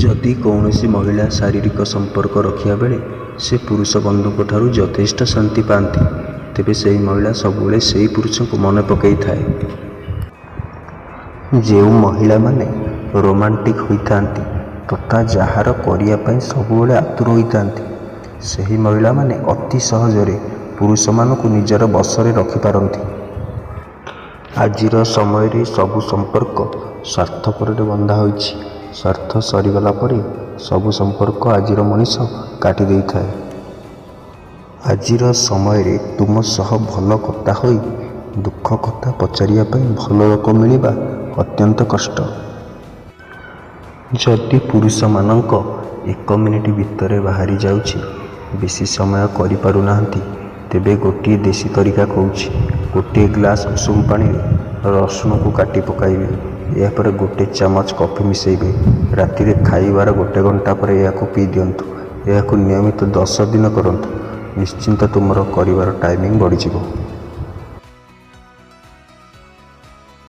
ଯଦି କୌଣସି ମହିଳା ଶାରୀରିକ ସମ୍ପର୍କ ରଖିବା ବେଳେ ସେ ପୁରୁଷ ବନ୍ଧୁଙ୍କ ଠାରୁ ଯଥେଷ୍ଟ ଶାନ୍ତି ପାଆନ୍ତି, ତେବେ ସେହି ମହିଳା ସବୁବେଳେ ସେହି ପୁରୁଷଙ୍କୁ ମନେ ପକେଇଥାଏ। ଯେଉଁ ମହିଳାମାନେ ରୋମାଣ୍ଟିକ ହୋଇଥାନ୍ତି ତଥା ଯାହାର କରିବା ପାଇଁ ସବୁବେଳେ ଆତୁର ହୋଇଥାନ୍ତି, ସେହି ମହିଳାମାନେ ଅତି ସହଜରେ ପୁରୁଷମାନଙ୍କୁ ନିଜର ବଶରେ ରଖିପାରନ୍ତି। ଆଜିର ସମୟରେ ସବୁ ସମ୍ପର୍କ ସ୍ୱାର୍ଥପରରେ ବନ୍ଧା ହୋଇଛି। ସ୍ୱାର୍ଥ ସରିଗଲା ପରେ ସବୁ ସମ୍ପର୍କ ଆଜିର ମଣିଷ କାଟି ଦେଇଥାଏ। ଆଜିର ସମୟରେ ତୁମ ସହ ଭଲ କଥା ହୋଇ ଦୁଃଖ କଥା ପଚାରିବା ପାଇଁ ଭଲ ଲୋକ ମିଳିବା ଅତ୍ୟନ୍ତ କଷ୍ଟ। ଯଦି ପୁରୁଷମାନଙ୍କ 1 ମିନିଟ ଭିତରେ ବାହାରି ଯାଉଛି, ବେଶୀ ସମୟ କରିପାରୁନାହାନ୍ତି, ତେବେ ଗୋଟିଏ ଦେଶୀ ତରିକା କହୁଛି। ଗୋଟିଏ ଗ୍ଲାସ ଉଷୁମ ପାଣିରେ ରସୁଣକୁ କାଟି ପକାଇବେ। ଏହାପରେ ଗୋଟେ ଚାମଚ କଫି ମିଶାଇବେ। ରାତିରେ ଖାଇବାର ଗୋଟେ ଘଣ୍ଟା ପରେ ଏହାକୁ ପିଇଦିଅନ୍ତୁ। ଏହାକୁ ନିୟମିତ 10 ଦିନ କରନ୍ତୁ, ନିଶ୍ଚିତ ତୁମର କରିବାର ଟାଇମିଂ ବଢ଼ିଯିବ।